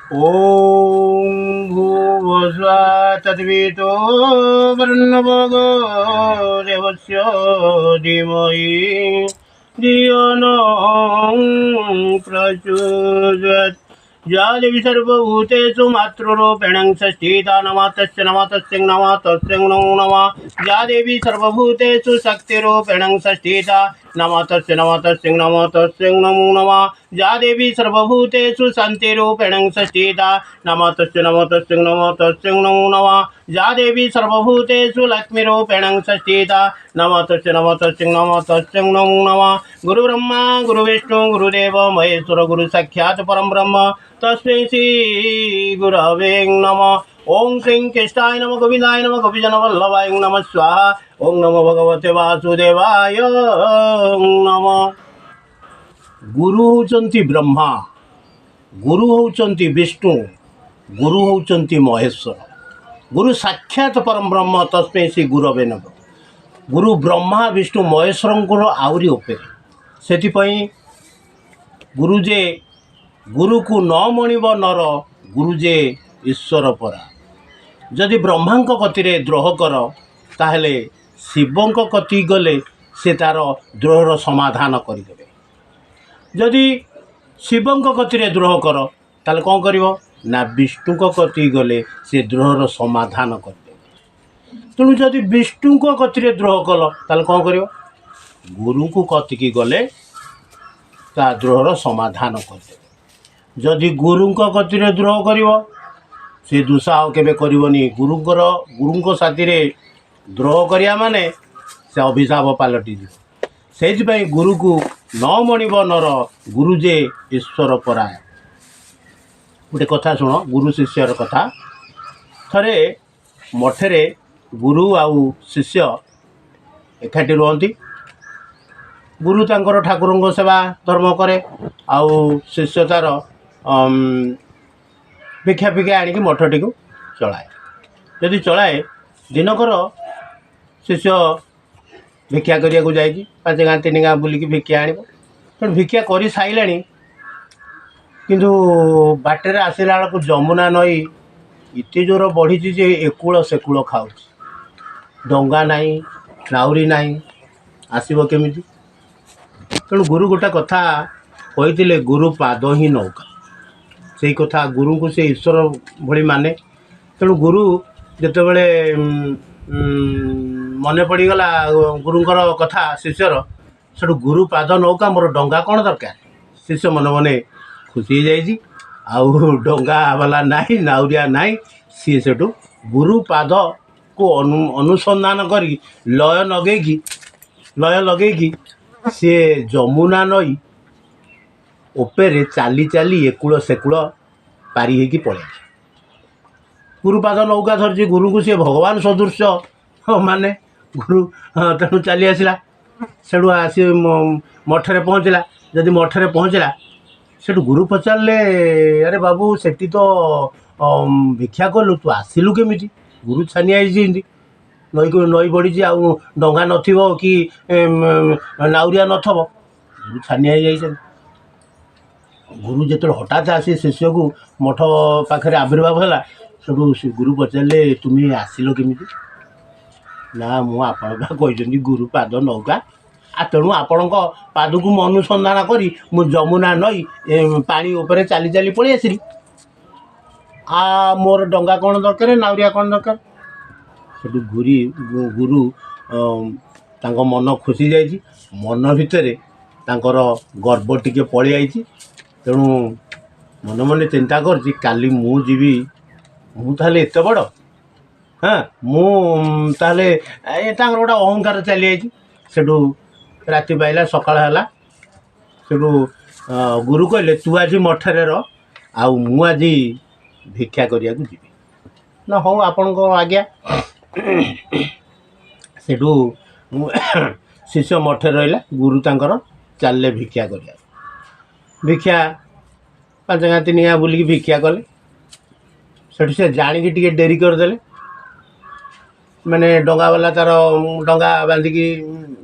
ଓଁ ଭୂର୍ଭୁବଃ ତଦ୍ବିତୁର୍ବରେଣ୍ୟଂ ଦେବସ୍ୟ ଧୀମହି ଧିୟୋ ନଃ ପ୍ରଚୋଦୟାତ୍। या देवी सर्वभूतेषु मातृरूपेण संस्थिता नमः तस्य नमः तस्यै नमः तस्यै नमो नमः। या देवी सर्वभूतेषु शक्तिरूपेण संस्थिता नमः तस्य नमः तस्यै नमः तस्यै नमो नमः। या देवी सर्वभूतेषु शान्तिरूपेण संस्थिता नमः तस्य नमः तस्यै नमः तस्यै नमो नमः। या देवी सर्वभूतेषु लक्ष्मीरूपेण संस्थिता नमः तस्य नमः तस्यै नमः तस्यै नमो नमः। गुरु ब्रह्मा गुरु विष्णु गुरुदेव महेश्वर गुरु साक्षात् परम ब्रह्म तस्मै श्री गुरवे नमः। ओं श्रीं कृष्णाय नमः गोविंदाय नमः गोपीजनवल्लभाय नमः स्वाहा। ओं नमो भगवते वासुदेवाय नमः। ଗୁରୁ ହେଉଛନ୍ତି ବ୍ରହ୍ମା, ଗୁରୁ ହେଉଛନ୍ତି ବିଷ୍ଣୁ, ଗୁରୁ ହେଉଛନ୍ତି ମହେଶ୍ୱର। ଗୁରୁ ସାକ୍ଷାତ ପରମ ବ୍ରହ୍ମ ତସ୍ମୈ ଶ୍ରୀ ଗୁରବେ ନମଃ। ଗୁରୁ ବ୍ରହ୍ମା ବିଷ୍ଣୁ ମହେଶ୍ୱରଙ୍କର ଆହୁରି ଉପରେ। ସେଥିପାଇଁ ଗୁରୁ ଯେ ଗୁରୁକୁ ନ ମଣିବ ନର, ଗୁରୁ ଯେ ଈଶ୍ୱର ପରା। ଯଦି ବ୍ରହ୍ମାଙ୍କ କତିରେ ଦ୍ରୋହ କର, ତାହେଲେ ଶିବଙ୍କ କତିକି ଗଲେ ସେ ତା'ର ଦ୍ରୋହର ସମାଧାନ କରିଦେବେ। ଯଦି ଶିବଙ୍କ କତିରେ ଦ୍ରୋହ କର, ତାହେଲେ କ'ଣ କରିବ ନା ବିଷ୍ଣୁଙ୍କ କତିକି ଗଲେ ସେ ଦ୍ରୋହର ସମାଧାନ କରିଦେବେ। ତେଣୁ ଯଦି ବିଷ୍ଣୁଙ୍କ କତିରେ ଦ୍ରୋହ କଲ, ତାହେଲେ କ'ଣ କରିବ? ଗୁରୁଙ୍କୁ କତିକି ଗଲେ ତା ଦ୍ରୋହର ସମାଧାନ କରିଦେବେ। ଯଦି ଗୁରୁଙ୍କ କତିରେ ଦ୍ରୋହ କରିବ, ସେ ଦୁଃସାହ କେବେ କରିବନି। ଗୁରୁଙ୍କ ସାଥିରେ ଦ୍ରୋହ କରିବା ମାନେ ସେ ଅଭିଶାପ ପାଲଟିଯିବ। ସେଇଥିପାଇଁ ଗୁରୁକୁ ନ ମଣିବ ନର, ଗୁରୁ ଯେ ଈଶ୍ୱର ପରାୟ। ଗୋଟେ କଥା ଶୁଣ, ଗୁରୁ ଶିଷ୍ୟର କଥା। ଥରେ ମଠରେ ଗୁରୁ ଆଉ ଶିଷ୍ୟ ଏକାଠି ରୁହନ୍ତି। ଗୁରୁ ତାଙ୍କର ଠାକୁରଙ୍କ ସେବା ଧର୍ମ କରେ, ଆଉ ଶିଷ୍ୟ ତା'ର ଭିକ୍ଷା ଫିକ୍ଷା ଆଣିକି ମଠଟିକୁ ଚଳାଏ। ଯଦି ଚଳାଏ, ଦିନକର ଶିଷ୍ୟ ଭିକ୍ଷା କରିବାକୁ ଯାଇଛି, 5 ଗାଁ 3 ଗାଁ ବୁଲିକି ଭିକ୍ଷା ଆଣିବ। ତେଣୁ ଭିକ୍ଷା କରିସାରିଲାଣି, କିନ୍ତୁ ବାଟରେ ଆସିଲା ବେଳକୁ ଯମୁନା ନଈ ଏତେ ଜୋର ବଢ଼ିଛି ଯେ ଏକୂଳ ସେକୂଳ ଖାଉଛି। ଡଙ୍ଗା ନାହିଁ, ନାଉରୀ ନାହିଁ, ଆସିବ କେମିତି? ତେଣୁ ଗୁରୁ ଗୋଟେ କଥା କହିଥିଲେ, ଗୁରୁ ପାଦ ହିଁ ନୌକା। ସେଇ କଥା ଗୁରୁଙ୍କୁ ସେ ଈଶ୍ୱର ଭଳି ମାନେ। ତେଣୁ ଗୁରୁ ଯେତେବେଳେ ମନେ ପଡ଼ିଗଲା ଗୁରୁଙ୍କର କଥା ଶିଷ୍ୟର, ସେଠୁ ଗୁରୁ ପାଦ ନୌକା, ମୋର ଡଙ୍ଗା କ'ଣ ଦରକାର? ଶିଷ୍ୟ ମନେ ମନେ ଖୁସି ହେଇଯାଇଛି, ଆଉ ଡଙ୍ଗା ବାଲା ନାହିଁ, ନାଉରିଆ ନାହିଁ। ସିଏ ସେଠୁ ଗୁରୁ ପାଦକୁ ଅନୁସନ୍ଧାନ କରି ଲୟ ଲଗେଇକି ସିଏ ଯମୁନା ନଈ ଉପରେ ଚାଲି ଚାଲି ଏକୂଳ ସେକୂଳ ପାରି ହେଇକି ପଳେଇଲା। ଗୁରୁପାଦ ନୌକା ଧରିଛି, ଗୁରୁଙ୍କୁ ସିଏ ଭଗବାନ ସଦୃଶ ମାନେ ଗୁରୁ। ତେଣୁ ଚାଲି ଆସିଲା। ସେଠୁ ଆସି ମଠରେ ପହଞ୍ଚିଲା। ଯଦି ମଠରେ ପହଞ୍ଚିଲା, ସେଠୁ ଗୁରୁ ପଚାରିଲେ, ଆରେ ବାବୁ, ସେଠି ତ ଭିକ୍ଷା କଲୁ, ତୁ ଆସିଲୁ କେମିତି? ଗୁରୁ ଛାନିଆ ହେଇଛନ୍ତି, ନଈକୁ ନଈ ବଢ଼ିଛି, ଆଉ ଡଙ୍ଗା ନଥିବ କି ନାଉରିଆ ନଥିବ। ଗୁରୁ ଛାନିଆ ହେଇଯାଇଛନ୍ତି। ଗୁରୁ ଯେତେବେଳେ ହଠାତ୍ ଆସି ଶିଷ୍ୟକୁ ମଠ ପାଖରେ ଆବିର୍ଭାବ ହେଲା, ସେଠୁ ସେ ଗୁରୁ ପଚାରିଲେ, ତୁମେ ଆସିଲ କେମିତି? ନା, ମୁଁ ଆପଣ ବା କହିଛନ୍ତି ଗୁରୁ ପାଦ ନୌକା, ଆଉ ତେଣୁ ଆପଣଙ୍କ ପାଦକୁ ମୁଁ ଅନୁସନ୍ଧାନ କରି ମୁଁ ଯମୁନା ନଈ ପାଣି ଉପରେ ଚାଲି ଚାଲି ପଳେଇ ଆସିଲି। ମୋର ଡଙ୍ଗା କ'ଣ ଦରକାର, ନାଉରିଆ କ'ଣ ଦରକାର? ସେଠୁ ଗୁରୁ ତାଙ୍କ ମନ ଖୁସି ଯାଇଛି, ମନ ଭିତରେ ତାଙ୍କର ଗର୍ବ ଟିକେ ପଳେଇ ଯାଇଛି। ତେଣୁ ମନେ ମନେ ଚିନ୍ତା କରୁଛି, କାଲି ମୁଁ ଯିବି, ମୁଁ ତାହେଲେ ଏତେ ବଡ଼? ହଁ, ମୁଁ ତାହେଲେ ଏ ତାଙ୍କର ଗୋଟେ ଅହଙ୍କାର ଚାଲିଯାଇଛି। ସେଠୁ ରାତି ପାଇଲା, ସକାଳ ହେଲା। ସେଠୁ ଗୁରୁ କହିଲେ, ତୁ ଆଜି ମଠରେ ରହ, ଆଉ ମୁଁ ଆଜି ଭିକ୍ଷା କରିବାକୁ ଯିବି। ନା, ହଉ, ଆପଣଙ୍କ ଆଜ୍ଞା। ସେଠୁ ଶିଷ୍ୟ ମଠରେ ରହିଲା, ଗୁରୁ ତାଙ୍କର ଚାଲିଲେ ଭିକ୍ଷା କରିବାକୁ। ଭିକ୍ଷା 5 ଗାଁ 3 ଗାଁ ବୁଲିକି ଭିକ୍ଷା କଲେ। ସେଠୁ ସେ ଜାଣିକି ଟିକେ ଡେରି କରିଦେଲେ, ମାନେ ଡଙ୍ଗାବାଲା ତା'ର ଡଙ୍ଗା ବାନ୍ଧିକି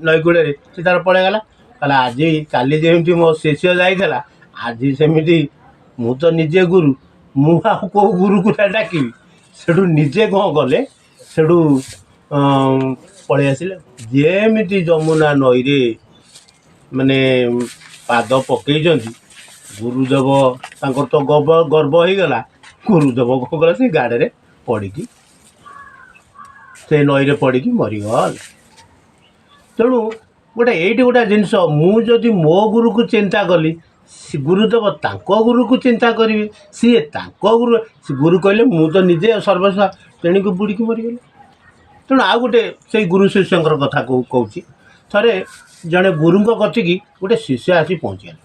ନଈ କୂଳରେ ସେ ତା'ର ପଳେଇଗଲା। କହିଲା, ଆଜି କାଲି ଯେମିତି ମୋ ଶିଷ୍ୟ ଯାଇଥିଲା, ଆଜି ସେମିତି ମୁଁ ତ ନିଜେ ଗୁରୁ, ମୁଁ ଆଉ କେଉଁ ଗୁରୁକୁ ଡାକିବି? ସେଠୁ ନିଜେ କ'ଣ କଲେ, ସେଠୁ ପଳେଇ ଆସିଲେ। ଯେମିତି ଯମୁନା ନଈରେ ମାନେ ପାଦ ପକେଇଛନ୍ତି, ଗୁରୁଦେବ ତାଙ୍କର ତ ଗର୍ବ ହେଇଗଲା। ଗୁରୁଦେବ କ'ଣ କଲେ, ସେ ଗାଡ଼ିରେ ପଡ଼ିକି, ସେ ନଈରେ ପଡ଼ିକି ମରିଗଲେ। ତେଣୁ ଗୋଟେ ଏଇଠି ଗୋଟେ ଜିନିଷ, ମୁଁ ଯଦି ମୋ ଗୁରୁକୁ ଚିନ୍ତା କଲି, ଗୁରୁଦେବ ତାଙ୍କ ଗୁରୁକୁ ଚିନ୍ତା କରିବେ, ସିଏ ତାଙ୍କ ଗୁରୁ। ଗୁରୁ କହିଲେ ମୁଁ ତ ନିଜେ ସର୍ବସ୍ୱ, ତେଣିକି ବୁଡ଼ିକି ମରିଗଲେ। ତେଣୁ ଆଉ ଗୋଟେ ସେଇ ଗୁରୁ ଶିଷ୍ୟଙ୍କର କଥା କହୁଛି। ଥରେ ଜଣେ ଗୁରୁଙ୍କ କତିକି ଗୋଟେ ଶିଷ୍ୟ ଆସି ପହଞ୍ଚିଗଲେ।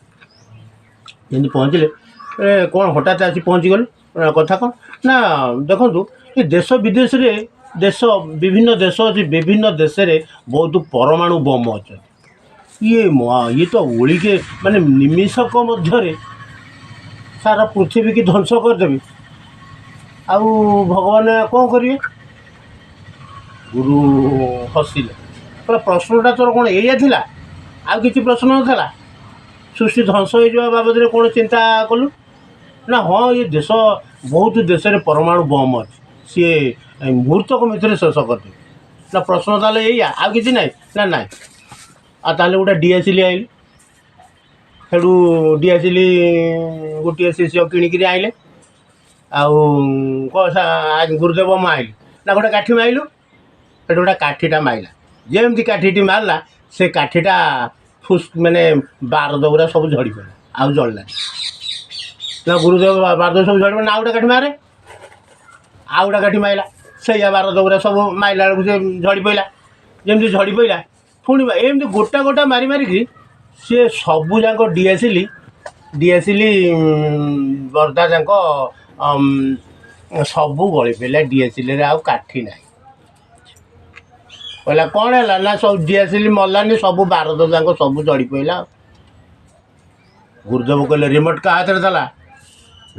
ଯେମିତି ପହଞ୍ଚିଲେ, କ'ଣ ହଠାତ୍ ଆସି ପହଞ୍ଚିଗଲେ, କଥା କ'ଣ? ନା ଦେଖନ୍ତୁ, ଏ ଦେଶ ବିଦେଶରେ, ଦେଶ ବିଭିନ୍ନ ଦେଶ ଅଛି, ବିଭିନ୍ନ ଦେଶରେ ବହୁତ ପରମାଣୁ ବମ୍ ଅଛନ୍ତି। ଇଏ ଇଏ ତ ଓଳିକେ ମାନେ ନିମିଷକ ମଧ୍ୟରେ ସାରା ପୃଥିବୀକି ଧ୍ୱଂସ କରିଦେବେ, ଆଉ ଭଗବାନ କ'ଣ କରିବେ? ଗୁରୁ ହସିଲେ, କହିଲେ ପ୍ରଶ୍ନଟା ତୋର କ'ଣ ଏଇଆ ଥିଲା? ଆଉ କିଛି ପ୍ରଶ୍ନ ନଥିଲା? ସୃଷ୍ଟି ଧ୍ୱଂସ ହେଇଯିବା ବାବଦରେ କ'ଣ ଚିନ୍ତା କଲୁ? ନା ହଁ, ଏ ଦେଶ ବହୁତ ଦେଶରେ ପରମାଣୁ ବମ୍ ଅଛି, ସିଏ ମୁହୂର୍ତ୍ତକ ଭିତରେ ଶେଷ କରିଦେବେ। ନା ପ୍ରଶ୍ନ ତାହେଲେ ଏଇଆ, ଆଉ କିଛି ନାହିଁ? ନା ନାଇଁ। ଆଉ ତାହେଲେ ଗୋଟେ ଡିଆସିଲି ଆଇଲି। ସେଠୁ ଡିଆସିଲି ଗୋଟିଏ ଶିଷ୍ୟ କିଣିକିରି ଆଣିଲେ। ଆଉ ଗୁରୁଦେବ ମୁଁ ଆଇଲି। ନା ଗୋଟେ କାଠି ମାଇଲୁ। ସେଠୁ ଗୋଟେ କାଠିଟା ମାଇଲା। ଯେମିତି କାଠିଟି ମାରିଲା, ସେ କାଠିଟା ଫୁସ୍ ମାନେ ବାରଦ ଗୁଡ଼ା ସବୁ ଝଡ଼ି ପଡ଼ିଲା, ଆଉ ଜଳିଲାନି। ନା ଗୁରୁଦେବ, ବାରଦ ସବୁ ଝଡ଼ି ପଡ଼ିଲା, ନା ଆଉ ଗୋଟେ କାଠି ମାରେ। ଆଉ ଗୋଟେ କାଠି ମାଇଲା, ସେଇଆ ବାରଦ ଗୁଡ଼ା ସବୁ ମାଇଲା ବେଳକୁ ସେ ଝଡ଼ି ପଡ଼ିଲା। ଯେମିତି ଝଡ଼ି ପଡ଼ିଲା, ପୁଣି ଏମିତି ଗୋଟା ଗୋଟା ମାରି ମାରିକି ସିଏ ସବୁ ଯାକ ଡିଆସିଲି ଡିଆସିଲି ବର୍ଦ୍ଧା ଯାକ ସବୁ ଗଳି ପଡ଼ିଲା। ଡିଆସିଲିରେ ଆଉ କାଠି ନାହିଁ। କହିଲା କ'ଣ ହେଲା? ନା ସବୁ ଡିଆସିଲି ମଲାନି, ସବୁ ବାରଦ ଯାକ ସବୁ ଜଳି ପଡ଼ିଲା। ଗୁରୁଦେବ କହିଲେ ରିମୋଟ୍ କାହା ହାତରେ ଥିଲା?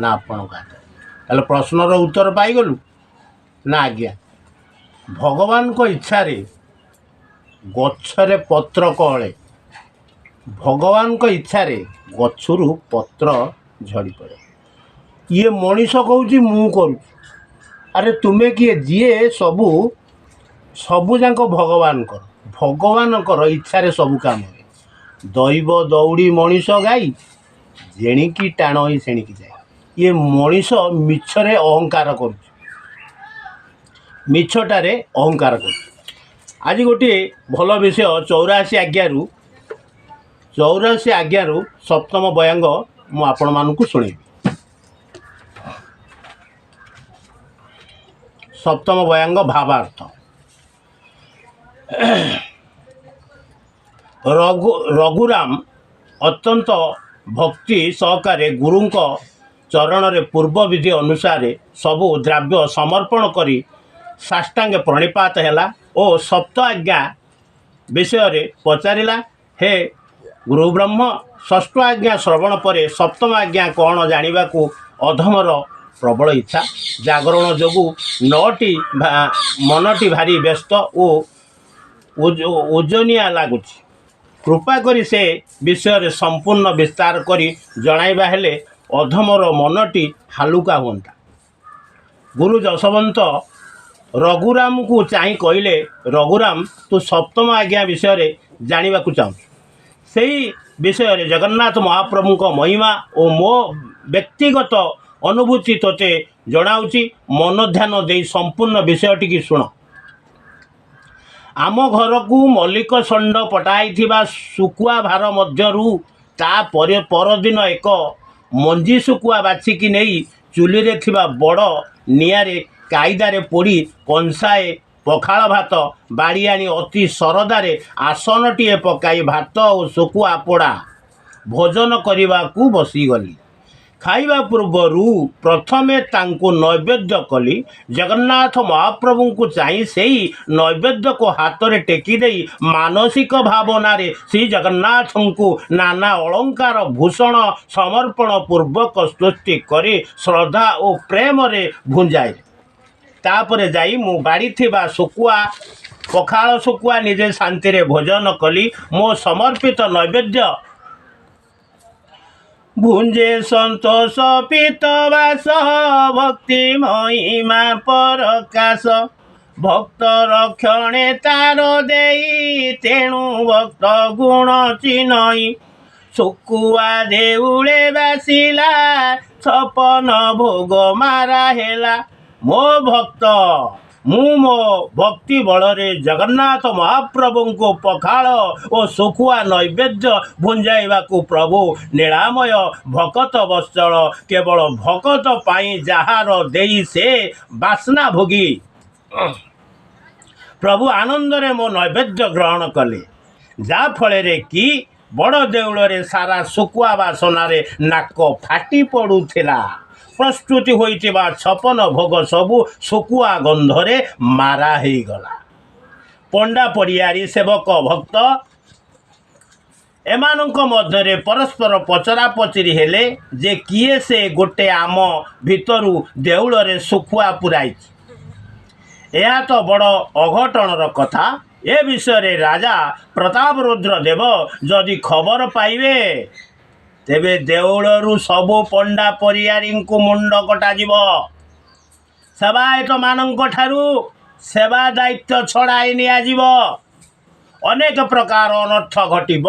ନା ଆପଣଙ୍କ ହାତରେ। ତାହେଲେ ପ୍ରଶ୍ନର ଉତ୍ତର ପାଇଗଲୁ? ନା ଆଜ୍ଞା। ଭଗବାନଙ୍କ ଇଚ୍ଛାରେ ଗଛରେ ପତ୍ର କଅଁଳେ, ଭଗବାନଙ୍କ ଇଚ୍ଛାରେ ଗଛରୁ ପତ୍ର ଝଡ଼ି ପଡ଼େ। ଇଏ ମଣିଷ କହୁଛି ମୁଁ କରୁଛି। ଆରେ ତୁମେ କିଏ? ଯିଏ ସବୁ ସବୁ ଯାକ ଭଗବାନଙ୍କର, ଭଗବାନଙ୍କର ଇଚ୍ଛାରେ ସବୁ କାମ ହୁଏ। ଦୈବ ଦଉଡ଼ି ମଣିଷ ଗାଇ, ଯେଣିକି ଟାଣ ହେଇ ସେଣିକି ଯାଏ। ଇଏ ମଣିଷ ମିଛରେ ଅହଙ୍କାର କରୁଛି, ମିଛଟାରେ ଅହଙ୍କାର କରୁଛି। ଆଜି ଗୋଟିଏ ଭଲ ବିଷୟ, 84 ଆଜ୍ଞାରୁ, 84 ଆଜ୍ଞାରୁ ସପ୍ତମ ବୟାଙ୍ଗ ମୁଁ ଆପଣମାନଙ୍କୁ ଶୁଣେଇବି। ସପ୍ତମ ବୟାଙ୍ଗ ଭାବାର୍ଥ। ରଘୁରାମ ଅତ୍ୟନ୍ତ ଭକ୍ତି ସହକାରେ ଗୁରୁଙ୍କ ଚରଣରେ ପୂର୍ବ ବିଧି ଅନୁସାରେ ସବୁ ଦ୍ରବ୍ୟ ସମର୍ପଣ କରି ସାଷ୍ଟାଙ୍ଗ ପ୍ରଣିପାତ ହେଲା ଓ ସପ୍ତ ଆଜ୍ଞା ବିଷୟରେ ପଚାରିଲା, ହେ ଗୁରୁବ୍ରହ୍ମ, ଷଷ୍ଠ ଆଜ୍ଞା ଶ୍ରବଣ ପରେ ସପ୍ତମ ଆଜ୍ଞା କ'ଣ ଜାଣିବାକୁ ଅଧମର ପ୍ରବଳ ଇଚ୍ଛା। ଜାଗରଣ ଯୋଗୁଁ ନଅଟି ମନଟି ଭାରି ବ୍ୟସ୍ତ ଓ ଓଜନିଆ ଲାଗୁଛି। କୃପା କରି ସେ ବିଷୟରେ ସମ୍ପୂର୍ଣ୍ଣ ବିସ୍ତାର କରି ଜଣାଇବା ହେଲେ ଅଧମର ମନଟି ହାଲୁକା ହୁଅନ୍ତା। ଗୁରୁ ଯଶୋବନ୍ତ ରଘୁରାମକୁ ଚାହିଁ କହିଲେ, ରଘୁରାମ, ତୁ ସପ୍ତମ ଆଜ୍ଞା ବିଷୟରେ ଜାଣିବାକୁ ଚାହୁଁଛୁ। ସେହି ବିଷୟରେ ଜଗନ୍ନାଥ ମହାପ୍ରଭୁଙ୍କ ମହିମା ଓ ମୋ ବ୍ୟକ୍ତିଗତ ଅନୁଭୂତି ତୋତେ ଜଣାଉଛି। ମନ ଧ୍ୟାନ ଦେଇ ସମ୍ପୂର୍ଣ୍ଣ ବିଷୟଟିକି ଶୁଣ। ଆମ ଘରକୁ ମଲ୍ଲିକ ଷଣ୍ଢ ପଠାଇଥିବା ଶୁଖୁଆ ଭାର ମଧ୍ୟରୁ ତା ପରଦିନ ଏକ ମଞ୍ଜି ଶୁଖୁଆ ବାଛିକି ନେଇ ଚୁଲିରେ ଥିବା ବଡ଼ ନିଆଁରେ କାଇଦାରେ ପୋଡ଼ି କଂସାଏ ପଖାଳ ଭାତ ବାଡ଼ି ଆଣି ଅତି ଶରଧାରେ ଆସନଟିଏ ପକାଇ ଭାତ ଓ ଶୁଖୁଆ ପୋଡ଼ା ଭୋଜନ କରିବାକୁ ବସିଗଲି। ଖାଇବା ପୂର୍ବରୁ ପ୍ରଥମେ ତାଙ୍କୁ ନୈବେଦ୍ୟ କଲି। ଜଗନ୍ନାଥ ମହାପ୍ରଭୁଙ୍କୁ ଚାହିଁ ସେଇ ନୈବେଦ୍ୟକୁ ହାତରେ ଟେକି ଦେଇ ମାନସିକ ଭାବନାରେ ଶ୍ରୀ ଜଗନ୍ନାଥଙ୍କୁ ନାନା ଅଳଙ୍କାର ଭୂଷଣ ସମର୍ପଣ ପୂର୍ବକ ସ୍ତୁତି କରି ଶ୍ରଦ୍ଧା ଓ ପ୍ରେମରେ ଭୁଞ୍ଜାଇଲି। ତାପରେ ଯାଇ ମୁଁ ବାଡ଼ିଥିବା ଶୁଖୁଆ ପଖାଳ ଶୁଖୁଆ ନିଜେ ଶାନ୍ତିରେ ଭୋଜନ କଲି। ମୋ ସମର୍ପିତ ନୈବେଦ୍ୟ ଭୁଞ୍ଜେ ସନ୍ତୋଷ ପୀତବାସ, ଭକ୍ତି ମହିମା ପରକାଶ। ଭକ୍ତ ରକ୍ଷଣେ ତାର ଦେଇ, ତେଣୁ ଭକ୍ତ ଗୁଣ ଚିହ୍ନଇ। ଶୁକୁଆ ଦେଉଳେ ବାସିଲା, 56 ଭୋଗ ମାରା ହେଲା। ମୋ ଭକ୍ତ, ମୁଁ ମୋ ଭକ୍ତି ବଳରେ ଜଗନ୍ନାଥ ମହାପ୍ରଭୁଙ୍କୁ ପଖାଳ ଓ ଶୁଖୁଆ ନୈବେଦ୍ୟ ଭୁଞ୍ଜାଇବାକୁ ପ୍ରଭୁ ନିରାମୟ, ଭକତ ବତ୍ସଳ। କେବଳ ଭକତ ପାଇଁ ଯାହାର ଦେଇ ସେ ବାସ୍ନା ଭୋଗୀ। ପ୍ରଭୁ ଆନନ୍ଦରେ ମୋ ନୈବେଦ୍ୟ ଗ୍ରହଣ କଲେ, ଯାହାଫଳରେ କି ବଡ଼ ଦେଉଳରେ ସାରା ଶୁଖୁଆ ବାସନାରେ ନାକ ଫାଟି ପଡ଼ୁଥିଲା। ପ୍ରସ୍ତୁତି ହୋଇଥିବା 56 ଭୋଗ ସବୁ ଶୁଖୁଆ ଗନ୍ଧରେ ମାରା ହେଇଗଲା। ପଣ୍ଡା, ପଡ଼ିଆରୀ, ସେବକ, ଭକ୍ତ ଏମାନଙ୍କ ମଧ୍ୟରେ ପରସ୍ପର ପଚରା ପଚରି ହେଲେ ଯେ କିଏ ସେ ଗୋଟେ ଆମ ଭିତରୁ ଦେଉଳରେ ଶୁଖୁଆ ପୁରାଇଛି? ଏହା ତ ବଡ଼ ଅଘଟଣର କଥା। ଏ ବିଷୟରେ ରାଜା ପ୍ରତାପରୁଦ୍ର ଦେବ ଯଦି ଖବର ପାଇବେ, ତେବେ ଦେଉଳରୁ ସବୁ ପଣ୍ଡା ପଡ଼ିଆରୀଙ୍କୁ ମୁଣ୍ଡ କଟାଯିବ, ସେବାୟତମାନଙ୍କ ଠାରୁ ସେବା ଦାୟିତ୍ୱ ଛଡ଼ାଇ ନିଆଯିବ, ଅନେକ ପ୍ରକାର ଅନର୍ଥ ଘଟିବ।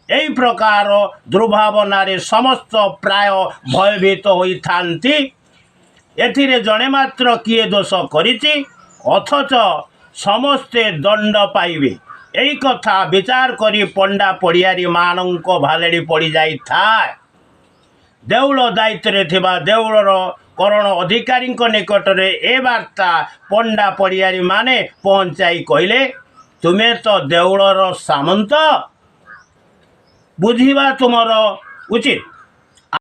ଏହି ପ୍ରକାର ଦୁର୍ଭାବନାରେ ସମସ୍ତ ପ୍ରାୟ ଭୟଭୀତ ହୋଇଥାନ୍ତି। ଏଥିରେ ଜଣେ ମାତ୍ର କିଏ ଦୋଷ କରିଛି, ଅଥଚ ସମସ୍ତେ ଦଣ୍ଡ ପାଇବେ, ଏହି କଥା ବିଚାର କରି ପଣ୍ଡା ପଡ଼ିଆରୀମାନଙ୍କ ଭାଲେଡ଼ି ପଡ଼ିଯାଇଥାଏ। ଦେଉଳ ଦାୟିତ୍ୱରେ ଥିବା ଦେଉଳର କରଣ ଅଧିକାରୀଙ୍କ ନିକଟରେ ଏ ବାର୍ତ୍ତା ପଣ୍ଡା ପଡ଼ିଆରୀମାନେ ପହଞ୍ଚାଇ କହିଲେ, ତୁମେ ତ ଦେଉଳର ସାମନ୍ତ, ବୁଝିବା ତୁମର ଉଚିତ।